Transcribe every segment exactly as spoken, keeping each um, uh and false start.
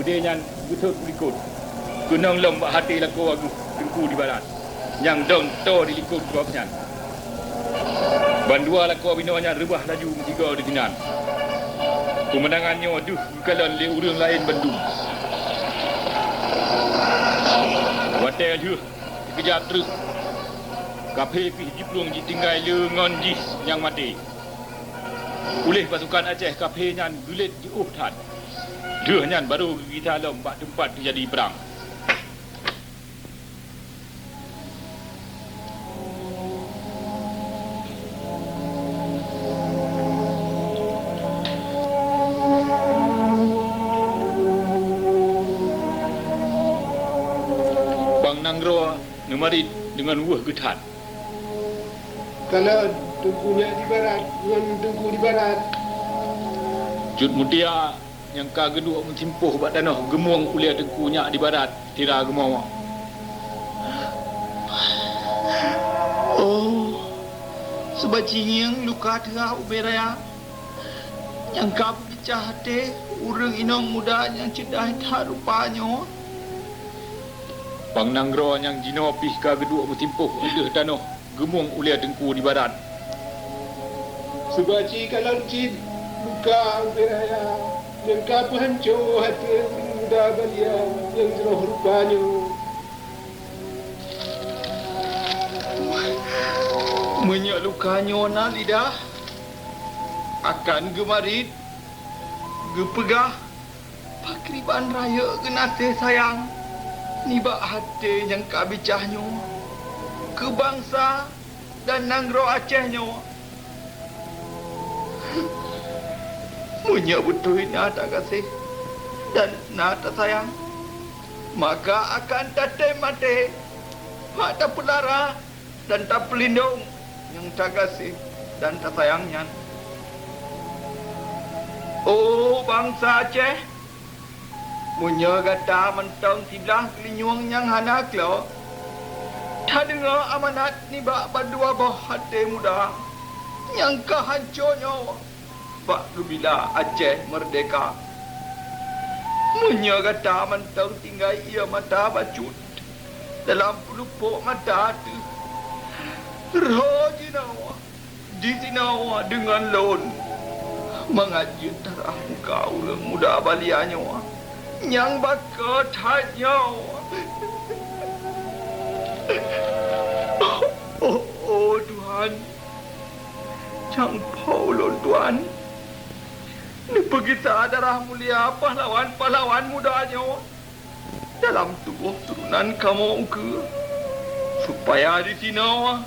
Nyan geusot u likot, keunong lom bak até lakoe geuh Teungku di barat, nyang dong toe di likot gob nyan. Bandua lakoe binoe nyan reubah laju meusigoe disinan. Peumandangan nyoe deuh geukalon lé ureuëng laén bandum. Watée lheueh sikeujab treuk, kaphé pih jiplueng jitinggai le ngon jih nyang maté. Uléh pasukan Aceh kaphé nyan geulet jiôh that. Lheueh nyan barô geugisa lom bak teumpat teujadi prang. Bang Nanggroe neumarit deungon weueh geuh that. Kalon Teungku nyak di barat ngon Teungku di barat. Cut Mutia nyang ka geuduek meusimpoh bak tanoh geumueng ulée Teungku nyak di barat sira geumoe. Oh, seubacingieng luka teuhah ubé raya nyang ka beukicah até ureuëng inong muda nyang ceudah that rupa nyoe. Bang Nanggroe nyang jinoe pih ka geuduek meusimpoh ateueh tanoh geumueng ulée Teungku di barat. Seubaci kalon cit luka ubé raya nyang ka peuhanco até ureuëng muda balia nyang jroh rupa nyoe. Meunyoe luka nyoe na lidah, akan geumarit, geupeugah, pakriban rayeuk geunaséh sayang nibak até nyang ka bicah nyoe keu bansa dan nanggroe Aceh nyoe. Meunyoe beutôi na tagaséh dan na tasayang, maka akan tatem maté bak tapeulara dan tapeulindong nyang tagaséh dan tasayang nyan. Oh bansa Aceh, meunyoe gata mantong siblah geulinyueng nyang hana klo, tadeungoe amanat nibak bandua boh até muda nyang ka hanco nyoe bak geubila Aceh meurdehka. Meunyoe gata mantong tinggai ié mata bacut dalam peuleupok mata teuh, rhoh jinoe disinoe deungon lôn mangat jeuet tarah muka ureuëng muda balia nyoe nyang baka that nyoe. Oh, oh, oh, Tuhan! Nyang po ulôn, Tuhan, neupeugisa darah mulia pahlawan-pahlawan muda nyoe dalam tuboh turonan kamoe ukeue, supaya disinoe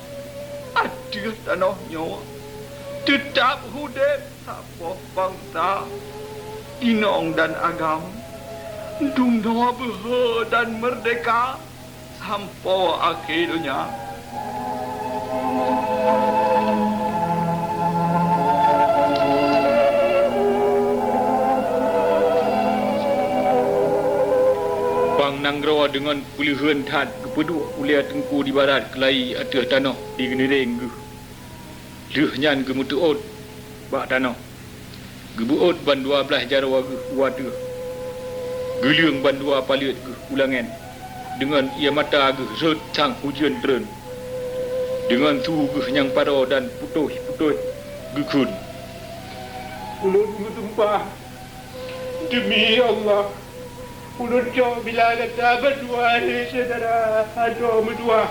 ateueh tanoh nyoe teutab udeb saboh bansa, inong dan agam, dumnoe beuhe dan meurdehka sampoe akhé donya. Bang Nanggroe deungon peuleuheuen that geupeuduek ulée Teungku di barat keulayi ateueh tanoh di geunireng geuh. Lheueh nyan geumeuteuôt bak tanoh. Geubeuôt bandua blaih jaroe geuh u ateueh, geuleueng bandua paleuet geuh u langét, deungon ié mata geuh rhot sang hujeuen treun, deungon su geuh nyang padô dan putôh-putôh geukheun. Ulôn meusumpah, demi Allah, ulôn cok bila gata bandua, hé syedara, adoe meutuah.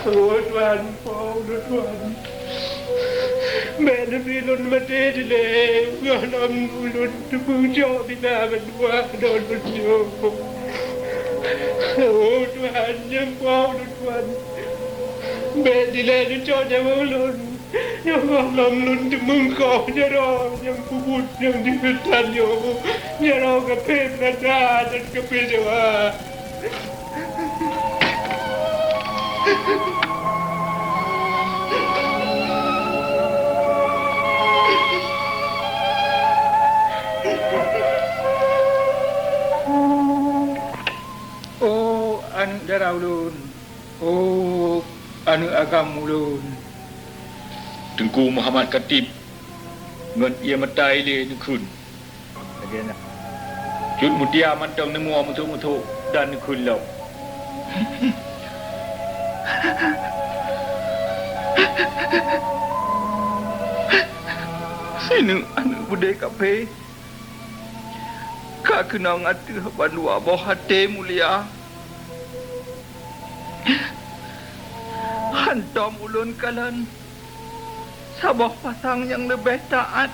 Oh Tuhan, po ulôn Tuhan, bék neubi lôn maté dilée, gohlom ulôn teupeue cok bila bandua adoe lôn nyoe. Oh Tuhan, nyang po ulôn Tuhan, bék dilée neucok nyawa ulôn. Nyang gohlom lôn teumeungkoh jaroe nyang peubuet nyang jeuhet tanyoe, jaroe kaphé Beulanda dan kaphé Jawa. Oh, aneuk dara ulôn! Oh, aneuk agam ulôn! Teungku Muhammad Khatib ngon ié mata ilée neukheun lagée nyan. Cut Mutia mantong neumoe meuthok-meuthok dan neukheun lom. Sineuk aneuk beudé kaphé ka keunong ateueh bandua boh até mulia. Hantom ulôn kalon saboh pasang nyang leubeh taát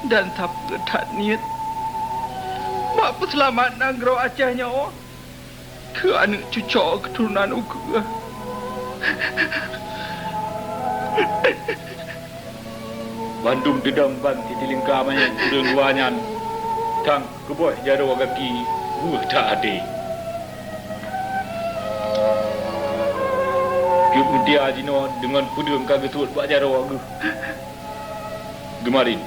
dan sapeue that niet bak peuseulamat nanggroe Aceh nyoe keu aneuk cucoe keuturonan ukeue. Bandum teudong ban siteulingka manyét ureuëng luwa nyan, thang keuboh jaroe gaki weueh that até. Cut Mutia jinoe deungon peudeueng ka geusuet bak jaroe geuh geumarit.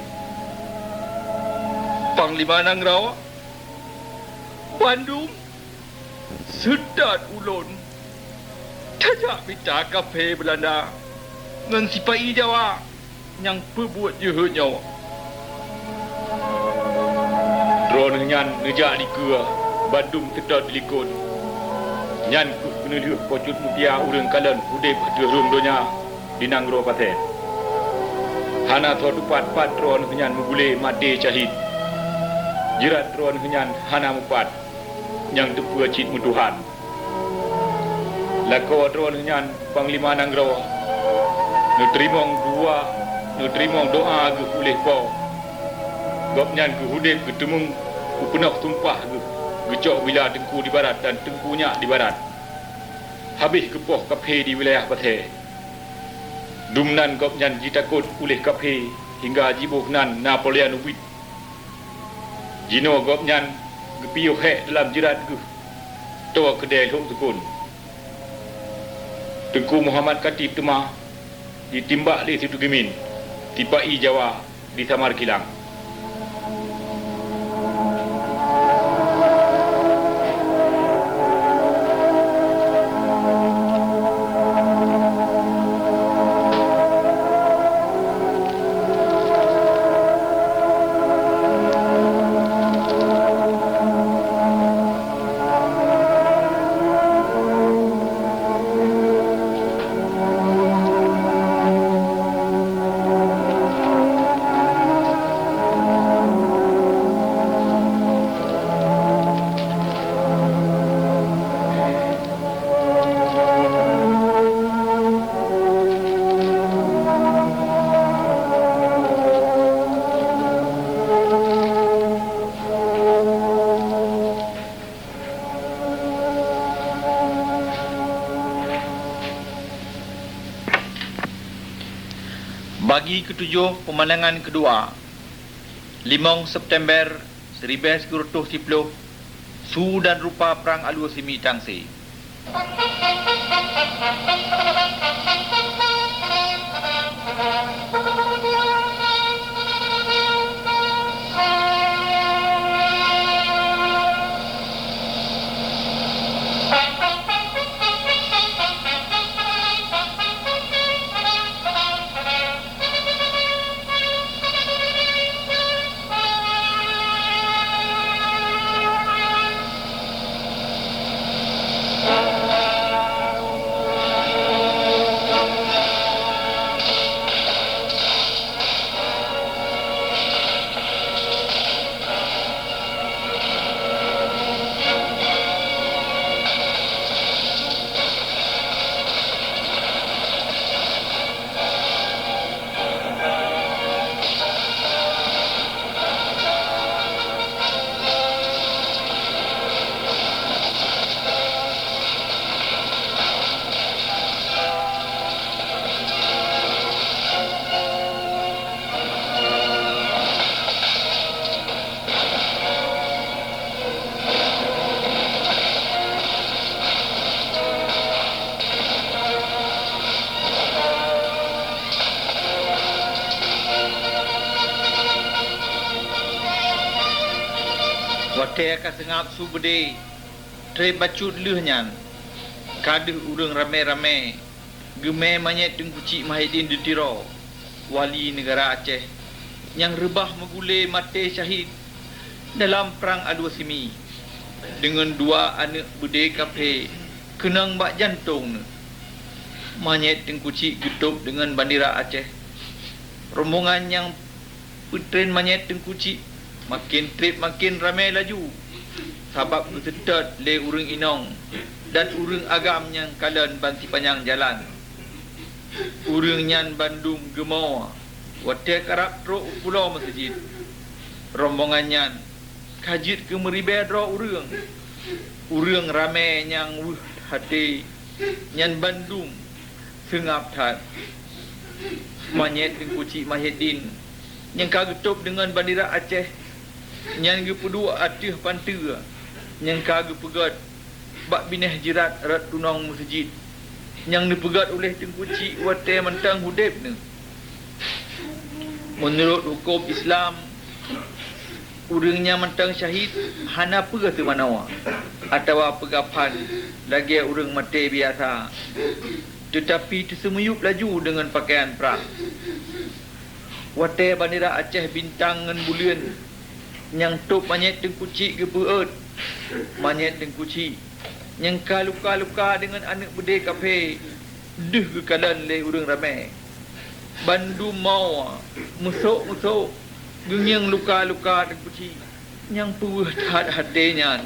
Panglima Nanggroe, bandum seutôt ulôn tajak mita kaphé Beulanda ngon sipa-i Jawa nyang peubuet jeuhet nyoe. Droeneueh nyan neujak dikeue bandum seutôt dilikot. Nyan kheueh keuneulheueh Po Cut Mutia ureuëng kalon udeb ateueh rhueng donya di nanggroe Paset. Hana soe teupat pat droeneueh nyan meugulé maté syahid. Jeurat droeneueh nyan hana mupat, nyang teupeue cit meutuhan. Lakoe droeneueh nyan Panglima Nanggroe neuteurimong dua, neuteurimong doá geuh uléh Po. Gobnyan geuh udeb geuteumeung peupeunoh sumpah geuh geucok bila teungku di barat dan teungku nyak di barat. Habéh geupoh kaphé di wilayah Paset. Dum nan gobnyan jitakot uléh kaphé hingga jiboh nan Napoleon ubit. Jinoe gobnyan geupiôh hék dalam jeurat geuh toe keudée lhok seukon. Teungku Muhammad Khatib teuma jitimbak lé Situgimin, sipa-i Jawa di Samarkilang. Bagi ketujoh, peumandangan keudua, limong September siribée sikureueng reutôh siploh, su dan rupa prang alue simi Tangse. Watée ka seungab su beudé, treb bacut lheueh nyan, ka deuh ureuëng ramé-ramé geumé manyét Teungku Chik Mahiddin di Tiro, wali neugara Aceh, nyang reubah meugulé maté syahid Dalam prang Adoe Simi, deungon dua aneuëk beudé kaphé keunong bak jantông neuh, manyét Teungku Chik geutôb deungon bandera Aceh. Rombongan nyang peutren manyét Teungku Chik maken treb maken ramé laju, sabab geuseutôt lé ureuëng inong dan ureuëng agam nyang kalon ban sipanyang jalan. Ureuëng nyan bandum geumoe watée karab trok u pulo meuseujid. Rombongan nyan ka jeuet keu meuribée droe ureuëng. Ureuëng ramé nyang weueh até nyan bandum seungab that. Manyét Teungku Chik Mahiddin nyang ka geutôb deungon bandera Aceh nyan geupeuduek ateueh panteue nyang ka geupeugét bak binéh jeurat rot tunong meuseujid nyang neupeugét uléh Teungku Chik watée mantong udeb neuh. Meunurot hukôm Islam, ureuëng nyang mantong syahid hana peue teumanoe atawa peugaphan lagée ureuëng maté biasa, teutapi teuseumiyueb laju deungon pakaian prang. Watée bandera Aceh bintang ngon buleuen nyang tôb manyét Teungku Chik geupeuet, manyét Teungku Chik nyang ka luka-luka deungon aneuëk beudé kaphé deuh geukalon lé ureuëng ramé. Bandum moe, meusok-meusok, geungieng luka-luka Teungku Chik nyang peuweueh that até nyan.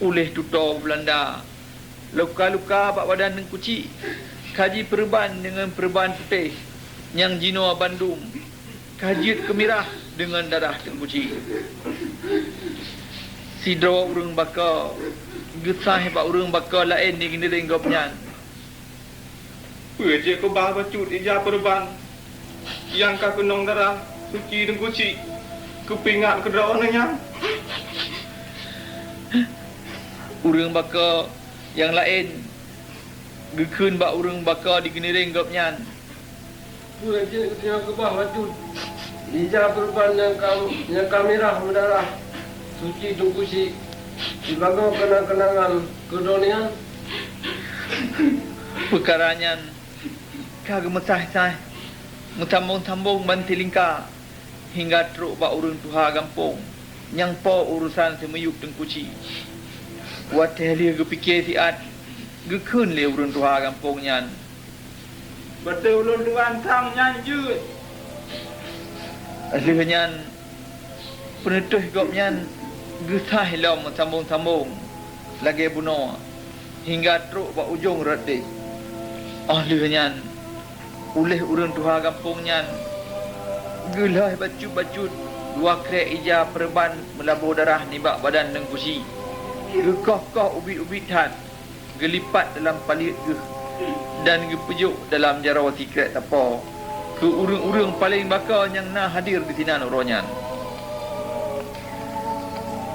Uléh tutoe Beulanda, luka-luka bak badan Teungku Chik ka jipeureuban deungon peureuban putéh nyang jinoe bandum ka jeuet keumirah deungon darah Teungku Chik. Sidroe ureuëng baka geusaih bak ureuëng baka laén di geunireng gobnyan. Peue jeuet keubah bacut ija peureuban nyang ka keunong darah suci Teungku Chik keupeuingat keu droeneuh nyan? Ureuëng baka nyang laén geukheun bak ureuëng baka di geunireng gobnyan, "Peue jeuet geutanyoe keubah bacut ija peureuban nyang ka, nyang ka mirah meudarah suci Teungku Chik sibagoe keunang-keunangan keu droeneuh nyan?" Peukara nyan ka geumeusaih-saih, meusambong-sambong ban silingka hingga trok bak ureuëng tuha gampông nyang po urosan seumiyueb Teungku Chik. Watée lheueh geupike siat, geukheun lé ureuëng tuha gampông nyan, "Batée ulôn tuan sang nyan jeuet." Lheueh nyan, peuneutôh gobnyan geusaih lom meusambong-sambong lagée bunoe hingga trok bak ujong rot deh. Óh lheueh nyan, uléh ureuëng tuha gampông nyan geulhôi bacut-bacut dua krék ija peureuban meulabô darah nibak badan Teungku Chik, geukoh-koh ubit-ubit that, geulipat dalam paleuet geuh dan geupeujok dalam jaroe sikrék sapo keu ureuëng-ureuëng paleng baka nyang na hadir disinan uroe nyan.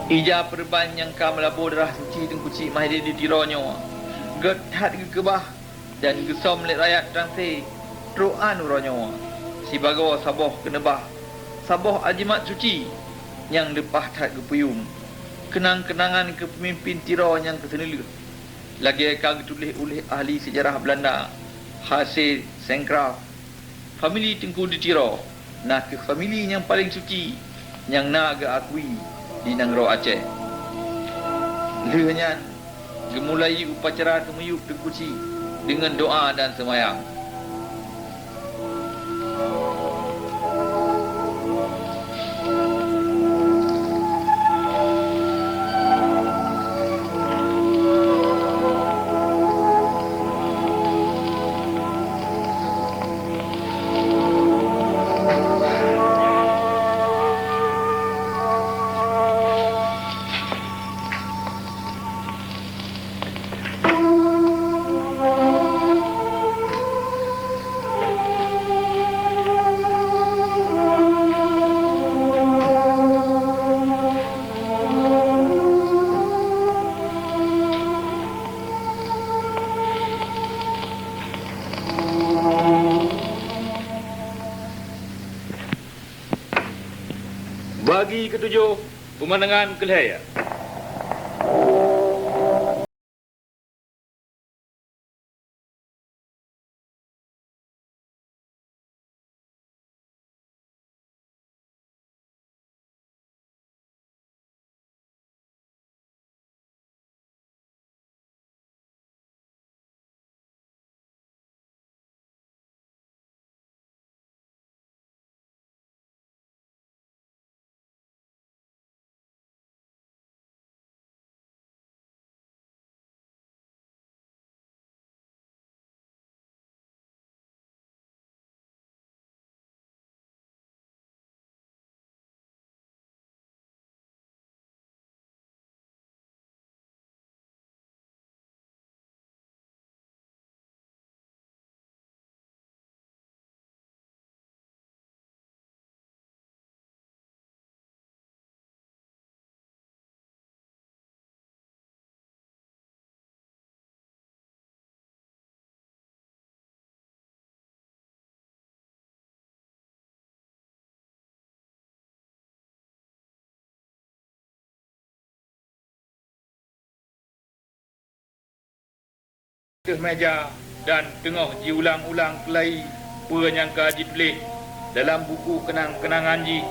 Ija peureuban nyang ka meulabô darah suci Teungku Chik Mahiddin di Tiro nyoe gét that geukeubah dan geusöm lé rakyat Transe trok án uroe nyoe sibagoe saboh keuneubah, saboh ajimat suci nyang leupah that geupeuyuem, keunang-keunangan keu peumimpén Tiro nyang keuseuneulheueh. Lagée ka geutuléh uléh ahli seujarah Beulanda, H C Sancraft, famili Teungku di Tiro na kheueh famili nyang paleng suci nyang na geuakui di nanggroe Aceh. Lheueh nyan, geumulai upacara seumiyueb Teungku Chik deungon doá dan seumayang. Bagi ketujoh, peumandangan keu lhée. ateueh meja dan teungoh jiulang-ulang keulai peue nyang ka jituléh dalam buku keunang-keunangan jih,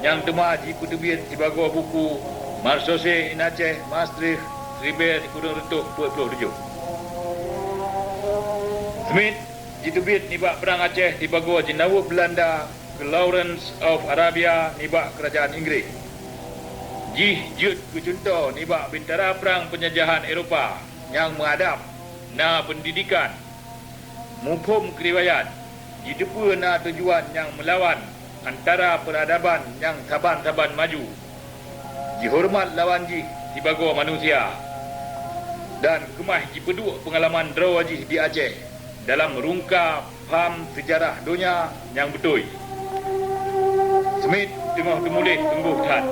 nyang teuma jipeuteubiet sibagoe buku Marseuse in Aceh, Maastricht, siribèe sikureueng reutôh peuet ploh tujoh. Smith jiteubiet nibak Prang Aceh sibagoe jeunaweueb Beulanda keu Lawrence of Arabia nibak Keurajeuen Inggréh. Jih jeuet keu cuntoh nibak bintara prang peunjajahan Europa nyang meuadab na peundidikan, muphom keuriwayat, jiteupeue na tujuan nyang meulawan antara peuradaban nyang saban-saban maju, jihoreumat lawan jih sibagoe manusia, dan keumah jipeuduek peungalaman droe jih di Aceh dalam rungka pham seujarah donya nyang beutôi. Smith teungoh teumuléh sunggoh that.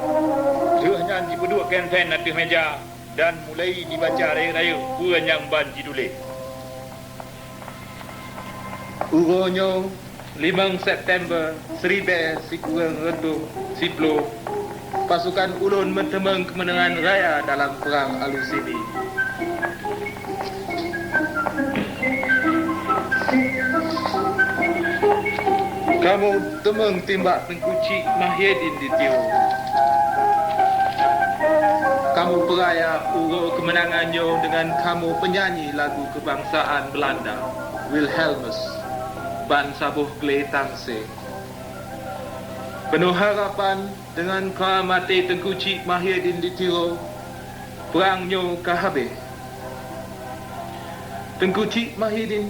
Lheueh nyan jipeuduek keunsén ateueh meja dan mulai jibaca rayeuk-rayeuk peue nyang ban jituléh. Uroe nyoe, limong September siribèe sikureueng reutôh siploh, pasukan ulôn meuteumeung keumeunangan raya dalam Prang Alusini. Kamoe teumeung timbak Teungku Chik Mahiedin di Tiro. Kamoe peuraya uroe keumeunangan nyoe deungon kamoe peunyanyi lagu keubangsaan Beulanda, Wilhelmus, ban saboh glé tangse. Peunoh harapan, deungon ka maté Teungku Chik Mahiedin di Tiro, prang nyoe ka habéh. Teungku Chik Mahiedin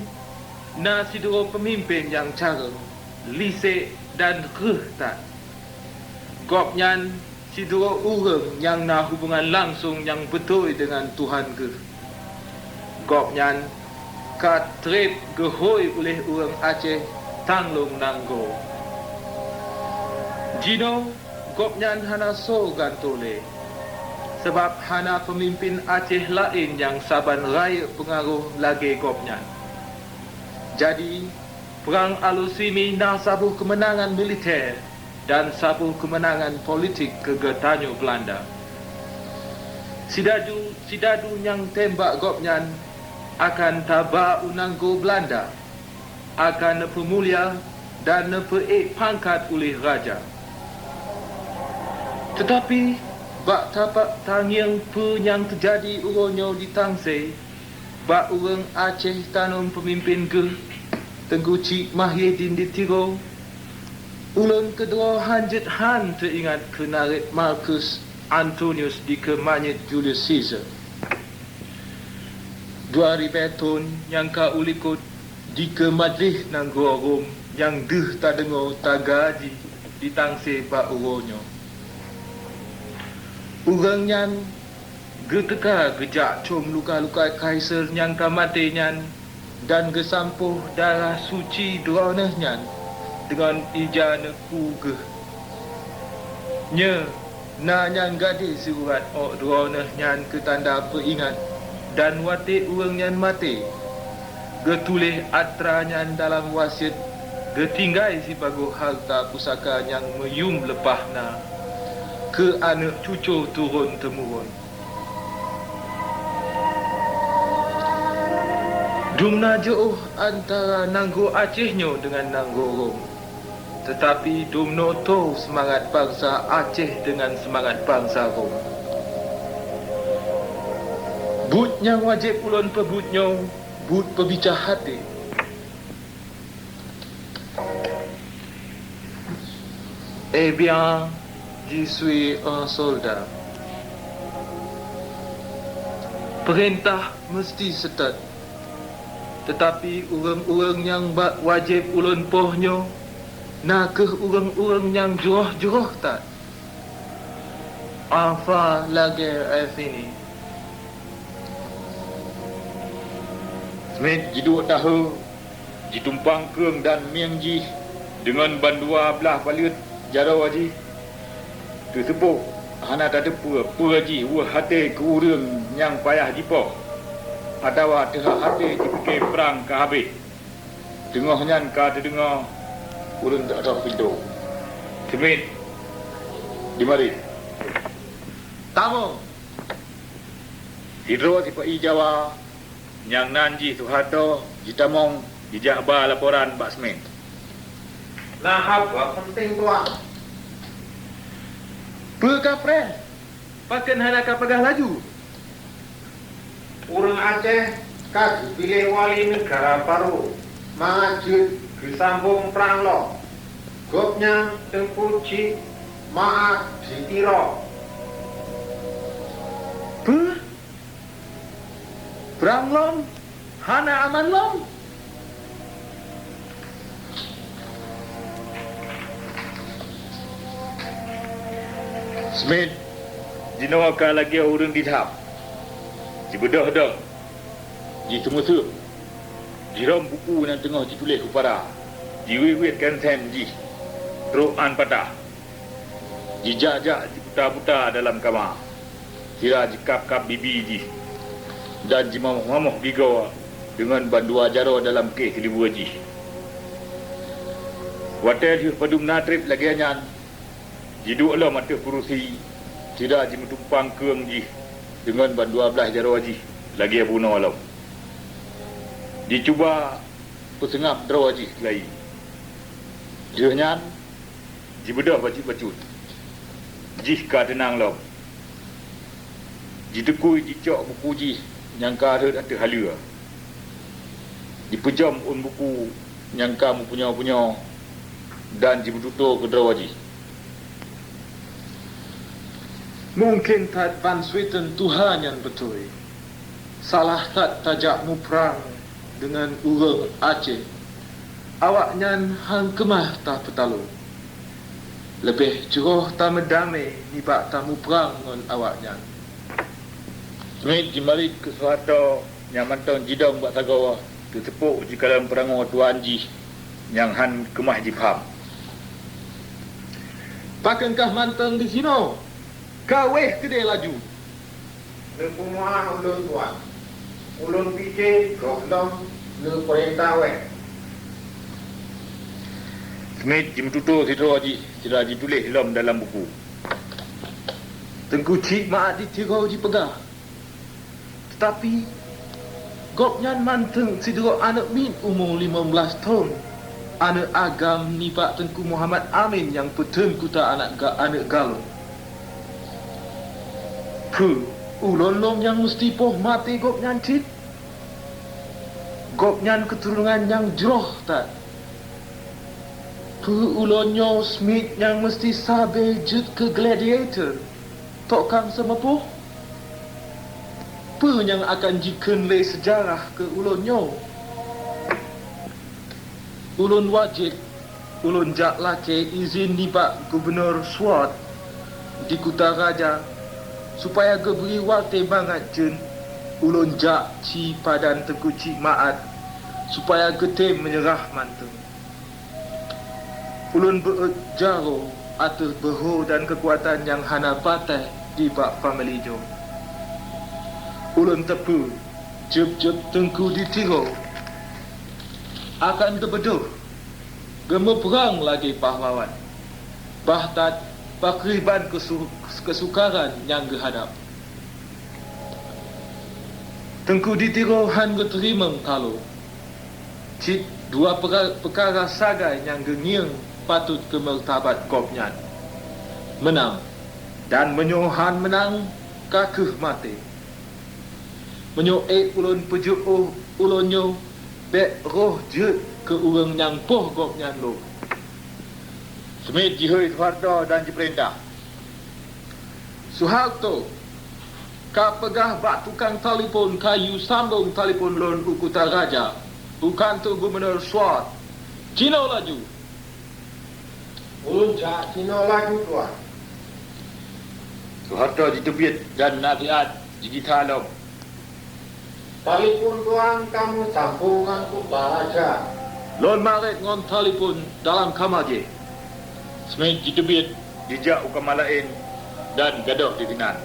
na sidroe peumimpén nyang carông, lisék dan kreueh that. Gobnyan sidroe ureuëng nyang na hubongan langsong nyang beutôi deungon Tuhan geuh. Gobnyan ka treb geuhôi uléh ureuëng Aceh tanglong nanggroe. Jinoe gobnyan hana soe gantoe lé, sabab hana peumimpén Aceh laén nyang saban rayeuk peungaroh lagée gobnyan. Jadi, Prang Alusini na saboh keumeunangan militée dan saboh keumeunangan politik keu geutanyoe Beulanda. Sidadu, sidadu nyang tembak gobnyan akan taba u nanggroe Beulanda, akan neupeumulia dan neupeuék pangkat uléh raja. Teutapi, bak tapak tangieng peue nyang teujadi uroe nyoe di Tangse, bak ureuëng Aceh tanom peumimpén geuh, Teungku Chik Mahiedin di Tiro, ulôn keudroe hán jeuet hán teuingat keu naret Markus Antonius dikeue manyét Julius Caesar. Dua ribée thon nyang ka u likot dikeue madléh nanggroe Rom nyang deuh tadeungoe taga jih di Tangse bak uroe nyoe. Ureuëng nyan geuteuka geujak com luka-luka Kaisar nyang ka maté nyan dan geusampôh darah suci droeneueh nyan deungon ija neukue geuh. Nyoe na nyang gadéh siurat ôk droeneueh nyan keu tanda peuingat, dan watée ureuëng nyan maté, geutuléh atra nyan dalam wasiet geutinggai sibagoe hareuta pusaka nyang meuyuem leupah na keu aneuëk cucoe turon-teumuron. Dum na jiôh antara nanggroe Aceh nyoe deungon nanggroe Rom, teutapi dum noe tho seumangat bansa Aceh deungon seumangat bansa Rom. Buet nyang wajéb ulôn peubuet nyoe, buet peubica até. Eh bien, je suis un soldat. Peurintah meuseuti seutôt, teutapi ureuëng-ureuëng nyang ba-, wajéb ulôn poh nyoe na kheueh ureuëng-ureuëng nyang jroh-jroh that. Enfin, la guerre est finie. Smith jiduek tahe, jitumpang kreueng dan mieng jih deungon bandua blaih baleuet jaroe jih. Teuseubôh hana tateupeue peue jih weueh até keu ureuëng nyang payah jipoh, atawa teuhah até jipike prang ka habéh. Teungoh nyan ka teudeungoe ureuëng teuatoh pintoe. Smith, di marit. Tamong! Sidroe sipa-i Jawa Nyang nan jih Suharto jitamong jijak ba laporan bak Smit. Na haba peunteng, Tuan. Peue ka, Pren? Pakon hana ka peugah laju? Ureuëng Aceh ka geupiléh wali neugara barô mangat jeuet geusambong prang lom. Gobnyan Teungku Chik Maat di Tiro. Peue? Prang lom? Hana aman lom? Smit jinoe ka lagée ureuëng dilham. Jibeudôh dong, jiteumeuseuk, jirhom buku nyang teungoh jituléh u para, jiwiet-wiet keunsén jih trok án patah. Jijak-jak jiputa-puta dalam kama, sira jikab-kab bibi jih, dan jimamoh-mamoh gigoe deungon bandua jaroe dalam kéh silibeue jih. Watée lheueh padum na treb lagée nyan, jiduek lom ateueh kurusi, sira jimeutumpang keueng jih deungon bandua blaih jaroe jih lagée bunoe lom. Jicuba peuseungab droe jih keulayi. Lheueh nyan, jibeudôh bacut-bacut. Jih ka teunang lom. Jiteukui jicok buku jih nyang ka rhot ateueh haleue. Jipeujom ôn buku nyang ka meupunyô-punyô dan jipeututoe keu droe jih. Mungken that Van Swieten tuha nyan beutôi. Salah that tajak muprang deungon ureuëng Aceh, awaknyan hán keumah tapeutalo. Leubeh jroh tameudamé nibak tamuprang ngon awaknyan. Smit jimarit keu Suharto nyang mantong jidong bak sagoe, teuseupok jikalon peurangoe tuan jih nyang hán keumah jipaham. Pakon kah mantong disinoe? Ka wéh keudeh laju! Neupeumeu'ah ulôn, Tuan. Ulôn pike gohlom neupeurintah wéh. Smit jimeututoe sidroe jih sira jituléh lom dalam buku. Teungku Chik Maat di Tiro jipeugah, teutapi gobnyan mantong sidroe aneuëk miet umu limong blaih thon, aneuëk agam nibak Teungku Muhammad Amin nyang peutheun kuta aneuëk ga-, aneuëk galom. Peue, ulôn lom nyang meuseuti poh maté gobnyan cit? Gobnyan keuturonan nyang jroh that. Peue ulôn nyoe Smit nyang meuseuti sabe jeuet keu gladiator, tokang seumeupoh? Peue nyang akan jikheun lé seujarah keu ulôn nyoe? Ulôn wajéb ulôn jak lakée izin nibak Gubunur Swart di Kuta Raja, supaya geubri watée mangat jeuet ulôn jak ci padan Teungku Chik Maat, supaya geutem meunyeurah mantong. Ulôn beuet jaroe ateueh beuho dan keukuatan nyang hana patéh nibak famili nyoe. Ulôn teupeu jeueb-jeueb Teungku di Tiro akan teubeudôh, geumeuprang lagée pahlawan, bah that pakriban keusu-, keusukaran nyang geuhadab. Teungku di Tiro hán geuteurimong talo. Cit dua peukara, peukara sagai nyang geungieng patot keu meurtabat gobnyan. Meunang, dan meunyoe hán meunang, ka kheueh maté. Meunyoe ék ulôn peujeuet óh ulôn nyoe, bék roh jeuet keu ureuëng nyang poh gobnyan lom. Smit jihôi Suharto dan jipeurintah, "Suharto, ka peugah bak tukang talipon kayue sambong talipon lôn u Kuta Raja, u kanto Gubunur Swart. Cinoe laju!" "Ulôn jak cinoe laju, Tuan." Suharto jiteubiet dan nasihat jigisa lom. "Talipon Tuan kamoe sambong ngon Kuta Raja." "Lôn marit ngon talipon dalam kama jih." Smit jiteubiet jijak u kama laén dan gadôh disinan.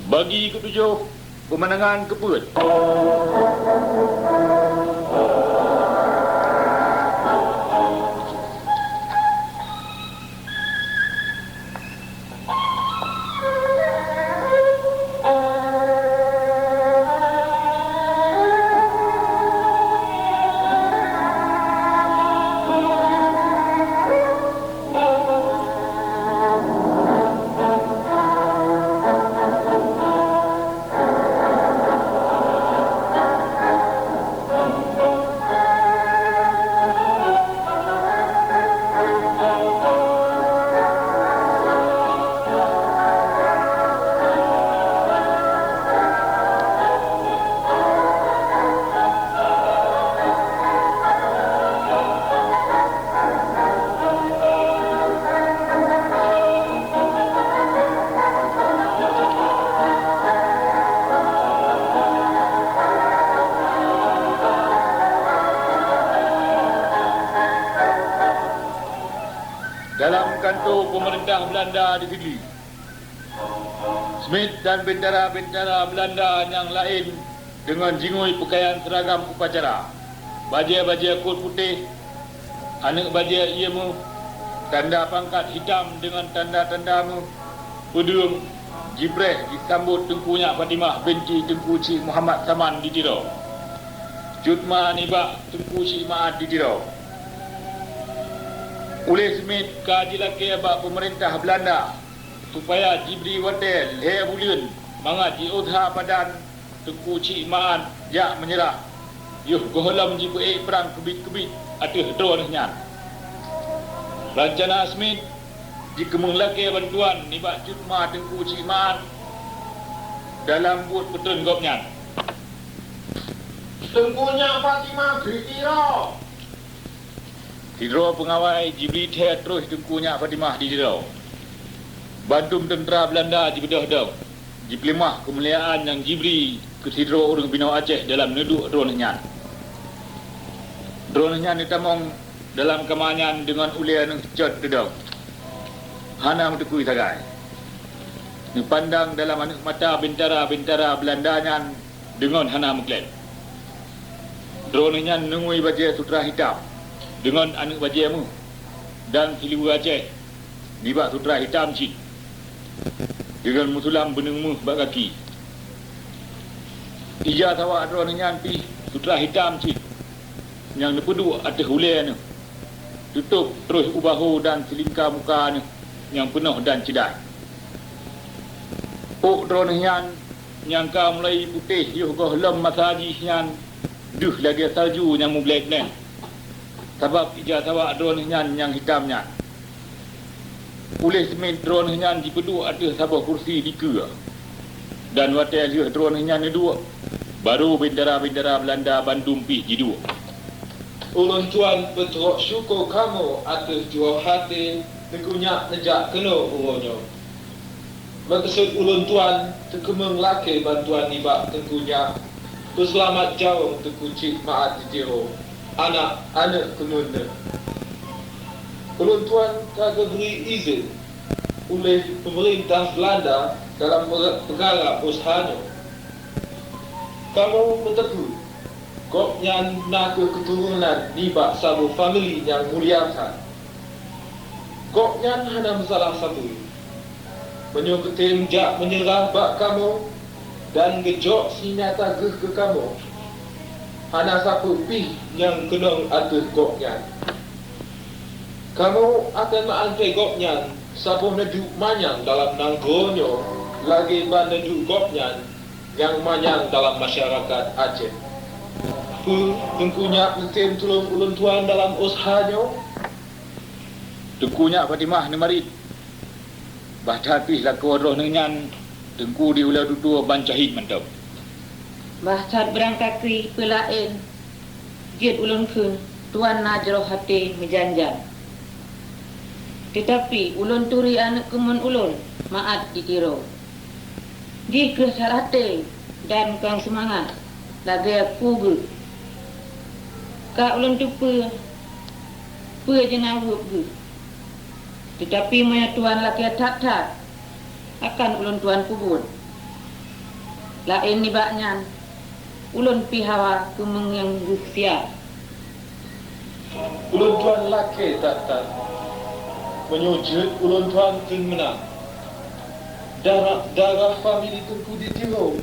Bagi ketujoh, peumandangan keupeuet. Dalam kantô peumeurintah Beulanda di Sigli, Smith dan bintara-bintara Beulanda nyang laén deungon jingui peukayan seuragam upacara, bajée-bajée kot putéh, aneuëk bajée ié méuh, tanda pangkat hitam deungon tanda-tanda méuh, peudeueng, jipreh jisambot Teungku Nyak Fatimah binti Teungku Chik Muhammad Saman di Tiro, Cut Ma nibak Teungku Chik Ma'at di Tiro. Uléh Smith ka jilakée bak peumeurintah Beulanda supaya jibri watée lhée buleuen mangat jiôh that padan Teungku Chik Ma'at jak meunyeurah yoh gohlom jipeuék prang keubiet-keubiet ateueh droeneueh nyan. Reuncana Smith jikeumeung lakée bantuan nibak Cut Ma Teungku Chik Ma'at dalam buet peutrön gobnyan. Teungku Nyak Fatimah di Tiro! Sidroe peungawai jibri thée troh Teungku Nyak Fatimah di Tiro. Bandum teuntra Beulanda jibeudôh dong, jipeuleumah keumuliaan nyang jibri keu sidroe ureuëng binoe Aceh dalam neuduek droeneueh nyan. Droeneueh nyan neutamong dalam kama nyan deungon ulée neuh cot teudong, hana meuteukui sagai. Neupandang dalam aneuëk mata bintara-bintara Beulanda nyan deungon hana meuklén. Droeneueh nyan neungui bajée sutra hitam deungon aneuëk bajée méuh dan siluweue Aceh nibak sutra hitam cit, deungon meusulam beuneueng méuh bak gaki. Ija sawak droeneueh nyan pih sutra hitam cit nyang neupeuduek ateueh ulée neuh, teutôb troh u bahô dan silingka muka neuh nyang peunoh dan ceudat. Ôk droeneueh nyan nyang ka mulai putéh yoh gohlom masa jih nyan deuh lagée salju nyang mublét-blét, sabab ija sawak droeneueh nyan nyang hitam nyan. Uléh Smith droeneueh nyan jipeuduek ateueh saboh kursi dikeue, dan watée lheueh droeneueh nyan neuduek, barô bintara-bintara Beulanda bandum pih jiduek. Ulôn tuan peutrok syukoe kamoe ateueh jroh até Teungku Nyak neujak keunoe uroe nyoe. Meukeusut ulôn tuan teukeumeung lakée bantuan nibak Teungku Nyak peuseulamat jaweueng Teungku Chik Ma'at di Tiro, anak aneuëk keumeuen neuh. Ulôn tuan ka geubri idhin uléh peumeurintah Beulanda dalam peugara useuha nyoe. Kamoe meuteupeue, gobnyan na kheueh keuturonan nibak saboh famili nyang mulia that. Gobnyan hana meusalah sapeue. Meunyoe geutem jak meunyeurah bak kamoe dan geujok sinyata geuh keu kamoe, hana sapeue pih nyang keunong ateueh gobnyan. Kamoe akan meuanté gobnyan saboh neuduek manyang dalam nanggroe nyoe lagée ban neuduek gobnyan nyang manyang dalam masyarakat Aceh. Peue Teungku Nyak meutem tulông ulôn tuan dalam useuha nyoe? Teungku Nyak Fatimah neumarit. Bah that pih lakoe droeneueh nyan Teungku di ulée tutoe ban syahid mantong. Bah that beurangkakri peulaén jeuet ulôn kheun tuan na jroh até meujan-jan. Teutapi ulôn turi aneuëk keumeuen ulôn, Ma'at di Tiro. Jih kheueh that até dan kong seumangat lagée ku geuh. Ka ulôn teupeue peue jeunaweueb geuh. Teutapi meunyoe tuan lakée that-that, akan ulôn tuan peubuet. Laén nibak nyan, ulôn pih hawa keumeung nyang geuh siat. Ulôn tuan lakée that-that. Meunyoe jeuet ulôn tuan kheun meunang, darah, darah famili Teungku di Tiro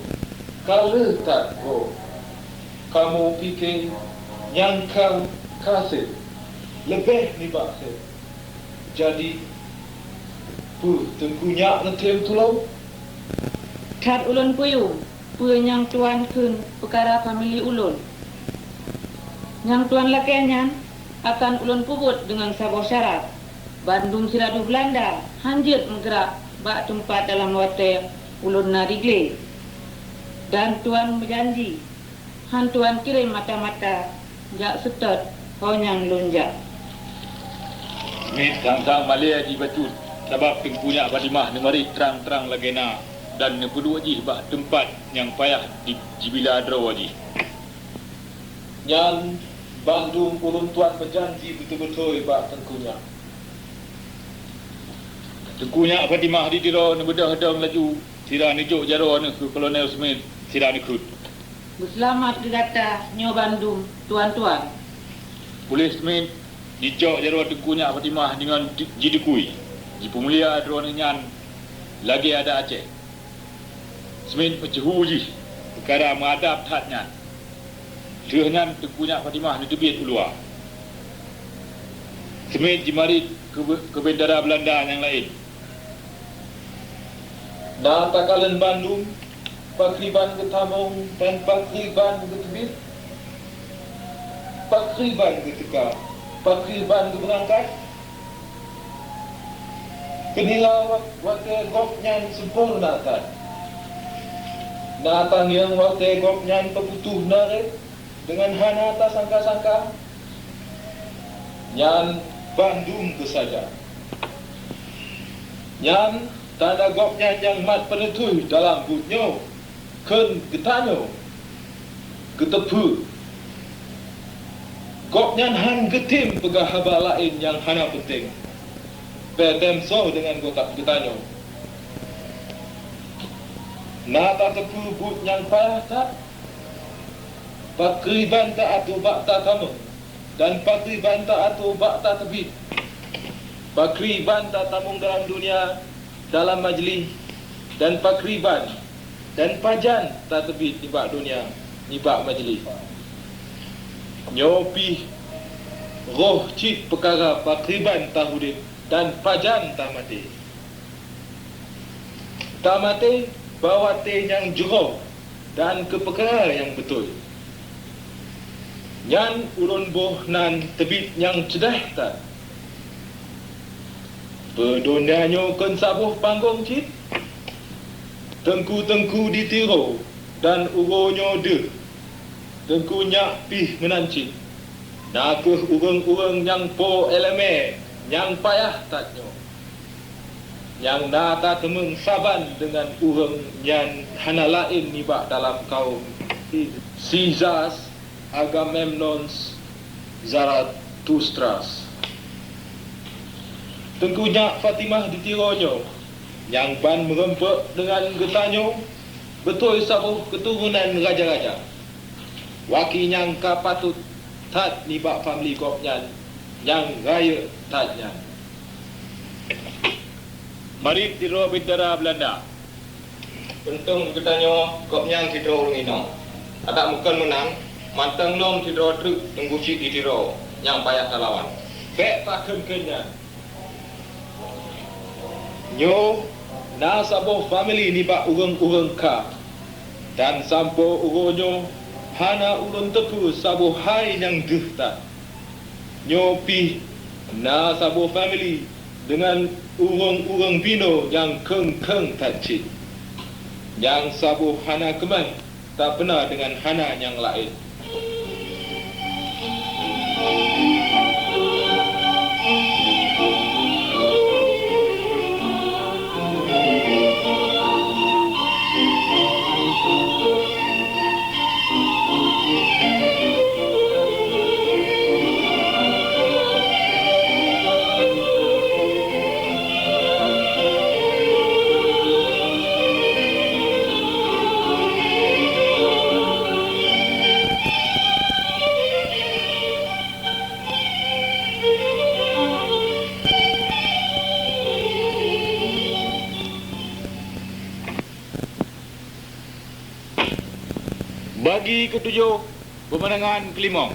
ka lheueh that goe. Kamoe pike nyang ka, ka seb leubeh nibak seb. Jadi, peue Teungku nyak neutém tulông? That ulôn peuyum peue nyang tuan kheun peukara famili ulôn. Nyang tuan lakée nyan akan ulôn peubuet deungon saboh syarat. Bandum siradu Beulanda han jeuet meugeurak bak teumpat dalam watée ulôn na di glé. Dan tuan meujanji, han tuan kirém mata-mata jak seutôt ho nyang lôn jak. Smith sang-sang malée jibacut, sabab Teungku Nyak Fatimah neumarit trang-trang lagée na dan neupeuduek jih bak teumpat nyang payah di, jibila droe jih. Nyan bandum ulôn tuan meujanji beutôi-beutôi bak Teungku Nyak. Teungku Nyak Fatimah di Tiro neubeudôh dong laju, sira neujok jaroe neuh keu Kolonel Smith, sira neukheun. Beuseulamat keu gata nyoe bandum, tuan-tuan. Puléh Smith jicok jaroe Teungku Nyak Fatimah deungon di-, jideukui, jipeumulia droeneuh nyan lagée adat Aceh. Smith meusyeuhu jih peukara meuadab that nyan. Lheueh nyan Teungku Nyak Fatimah neuteubiet u luwa. Smith jimarit keu, keu bendara Beulanda nyang laén. Na takalon bandum, pakriban geutamong dan pakriban geuteubiet, pakriban geuteuka, pakriban geubeurangkat. Keunila wat-, watée gobnyan sampoereuna that. Na tangieng watée gobnyan peuputôh narek deungon hana tasangka-sangka. Nyan bandum keusaja. Nyan tanda gobnyan nyang mat peuneutui dalam buet nyoe. Kheun geutanyoe, geuteupeue, gobnyan han geutem peugah haba laén nyang hana peunteng, bèk tem soe deungon geuta-, geutanyoe. Na tateupeue buet nyang payah that, pakriban ta atô bak tatamong, dan pakriban ta atô bak tateubiet, pakriban tatamong dalam donya, dalam majeulih, dan pakriban, dan pajan tateubiet nibak donya, nibak majeulih. Nyoe pih roh cit peukara pakriban taudeb dan pajan tamaté. Tamaté bak watée nyang jroh dan keu peukara nyang beutôi. Nyan ulôn boh nan teubiet nyang ceudah that. Peudonya nyoe kon saboh panggong cit. Teungku-teungku di Tiro dan uroe nyoe deuh, Teungku Nyak pih meunan cit. Na kheueh ureuëng-ureuëng nyang po iéleumé nyang payah that nyoe. Nyang na tateumeung saban deungon ureuëng nyan hana laén nibak dalam kawöm Sizas, Agamemnons, Zarathustras. Teungku Nyak Fatimah di Tiro nyoe, nyang ban meureumpok deungon geutanyoe, beutôi saboh keuturonan raja-raja. Waki nyang ka patot that nibak famili gobnyan nyang rayeuk that nyan. Marit sidroe bendara Beulanda. Untông geutanyoe gobnyan sidroe ureuëng inong. Adak meukheun meunan, mantong lom sidroe treuk teungku cit di Tiro nyang payah talawan. Bék pakheun-kheun nyan. Nyoe na saboh famili nibak ureuëng-ureuëng kha, dan sampoe uroe nyoe hana ulôn teupeue saboh hai nyang deuh that. Nyoe pih na saboh famili deungon ureuëng-ureuëng binoe nyang kheun-kheun that cit. Nyang saboh hana keuman tapeuna deungon hana nyang laén. Bagi ketujuh, pemandangan kelimong.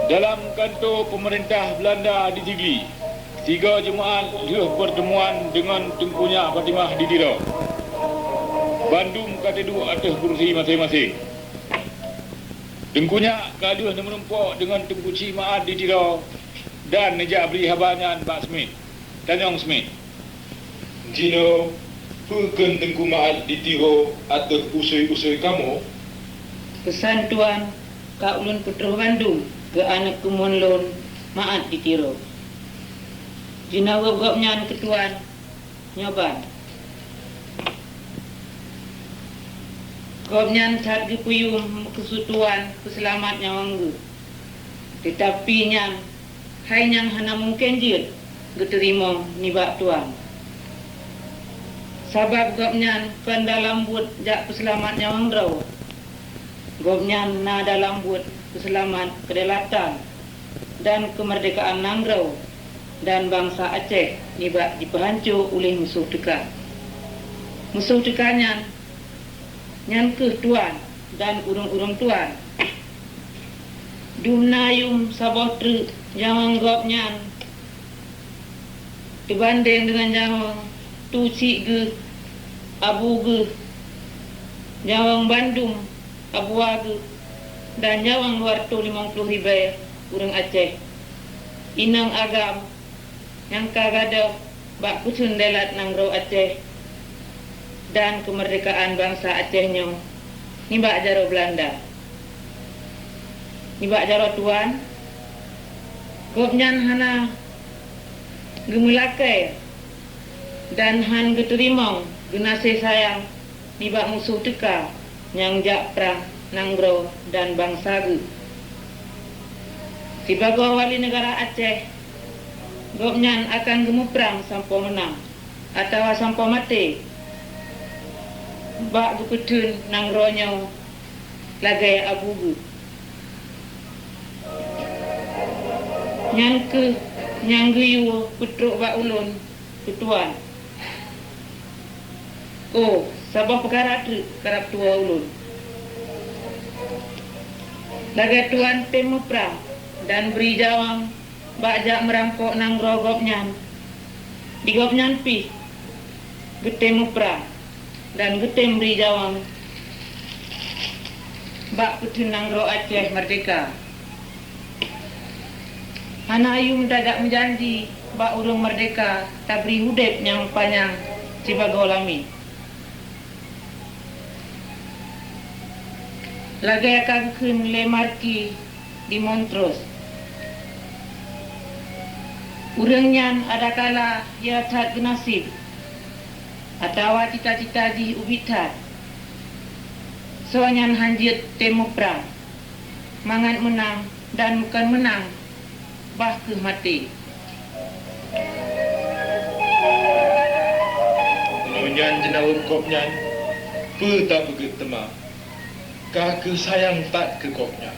Dalam kanto peumeurintah Beulanda di Sigli, sigoe Jumaat lheueh peurteumuan deungon Teungku Nyak Fatimah di Tiro. Bandum ka teuduek ateueh keurusi maséng-maséng. Teungku Nyak ka lheueh neumeurumpok deungon Teungku Chik Maat di Tiro dan neujak bri haba nyan bak Smit. Tanyong Smit. Jinoe, peue kheun Teungku Maat di Tiro ateueh usui-usui kamoe? Peusan Tuan ka ulôn peutroh bandum keu aneuk keumuen lôn Maat di Tiro. Jinoe gobnyan keu Tuan nyoe ban. Gobnyan that geupeuyuem meukeusut Tuan peuseulamat nyawöng geuh. Teutapi nyan hai nyang hana mungken jeuet geuteurimong nibak Tuan. Sabab gobnyan kon dalam buet jak peuseulamat nyawöng droe. Gobnyan na dalam buet peuseulamat keudaulatan dan keumeurdekaan nanggroe dan bansa Aceh nibak jipeuhanco uleh musoh teuka. Musoh teuka nyan, nyan kheueh Tuan dan ureuëng-ureuëng Tuan. Dum na yuem saboh treuk nyawöng gobnyan teubandeng deungon nyawöng tu chik geuh, abu geuh, nyawöng bandum abua geuh, dan nyawöng dua reutôh limong ploh ribée ureuëng Aceh. Inong agam nyang ka gadôh bak keutheun deulat nanggroe Aceh dan keumeurdekaan bansa Aceh nyoe nibak jaroe Beulanda. Nibak jaroe Tuan, gobnyan hana geumeulakée dan hán geuteurimong geunaséh sayang nibak musoh teuka nyang jak prang nanggroe dan bansa geuh. Sibagoe wali neugara Aceh, gobnyan akan geumeuprang sampoe meunang atawa sampoe maté bak geupeutheun nanggroe nyoe lagée abu geuh. Nyan kheueh nyang geuyue peutrok bak ulôn keu Tuan. Oh, saboh peukara treuk karab tuwoe ulôn. Lagée Tuan tem muprang dan bri jawang bak jak meurampok nanggroe gobnyan, di gobnyan pih geutem muprang dan geutem bri jawang bak peutheun nanggroe Aceh meurdeka. Hana yuem tajak meujanji bak ureuëng meurdeka tabri udeb nyang panyang sibagoe lami. Lagée ka geukheun lé Marki di Montrose, ureuëng nyan adakala ya that geunaséb atawa cita-cita jih ubit that, soe nyan hán jeuet tem muprang mangat meunang, dan bukon meunang, bah kheueh maté. Meunyoe nyan jeunaweub gobnyan, peue tapeugét teuma? Ka kheueh sayang that keu gobnyan.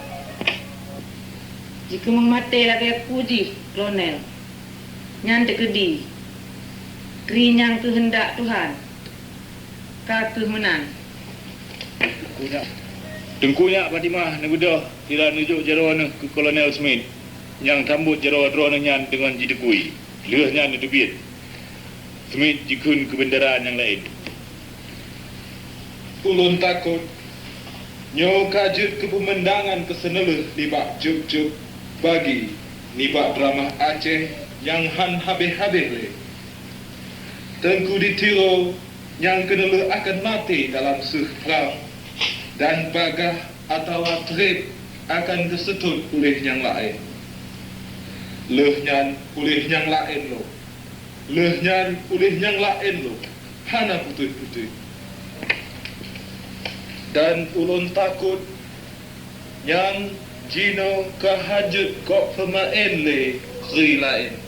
Jikeumeung maté lagée peue jih, Kolonel? Nyan teukeudi, kri nyang keuheundak Tuhan. Ka kheueh meunan. Teungku Nyak Fatimah neubeudôh sira neujok jaroe neuh keu Kolonel Smit nyang sambot jaroe droeneuh nyan deungon jiteukui. Lheueh nyan neuteubiet, Smit jikheun keu bendera nyang laén. Ulôn takot nyoe ka jeuet keu peumeudangan keuseuneulheueh nibak jôb-jôb bagi nibak dramah Aceh nyang hán habéh-habéh lé. Teungku di Tiro nyang keuneulheueh akan maté dalam seueh prang, dan bagah atawa treb akan geuseutôt uléh nyang laén. Lheueh nyan uléh nyang laén lom. Lheueh nyan uléh nyang laén lom. Hana putôh-putôh. Dan ulôn takot nyang jinoe ka hanjeuet gob peumaén lé kri laén.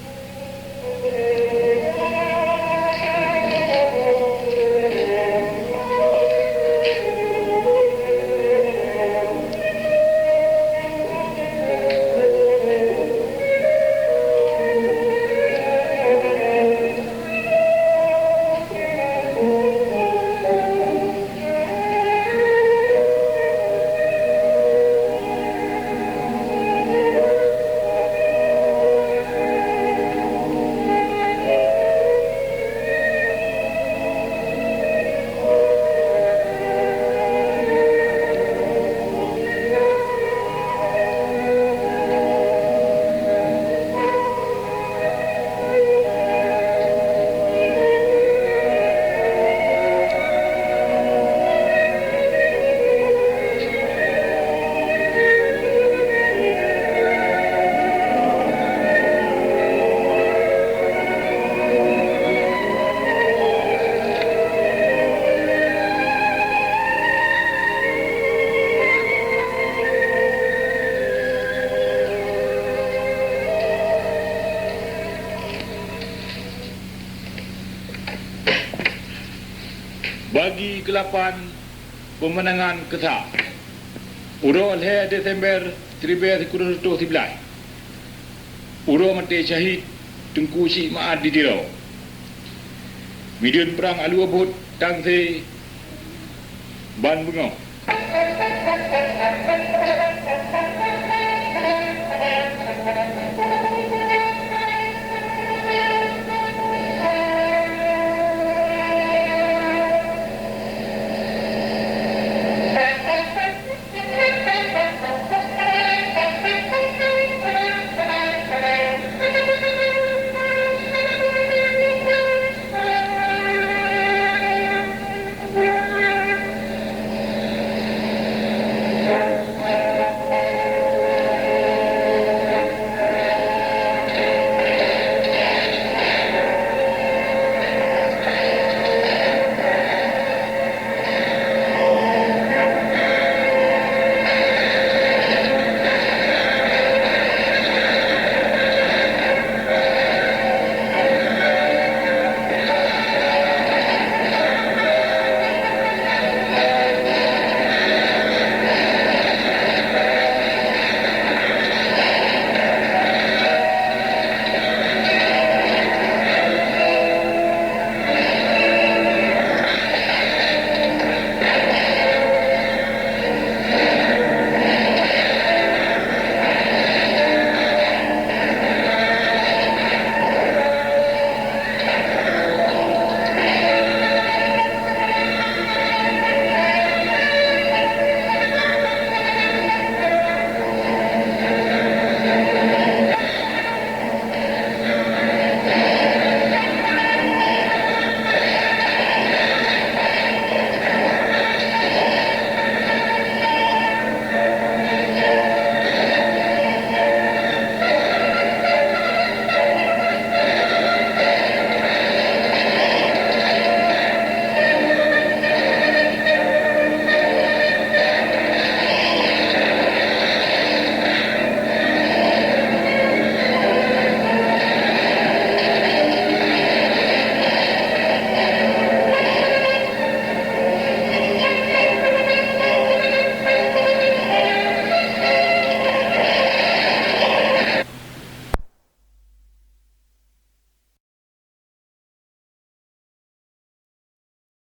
Bagi keulapan peumandangan keu sa. Uroe lhèe Desember siribèe sikureueng reutôh siblaih, uroe maté syahid Teungku Chik Ma'at di Tiro. Mideuen prang alue buet Tangse ban beungoh.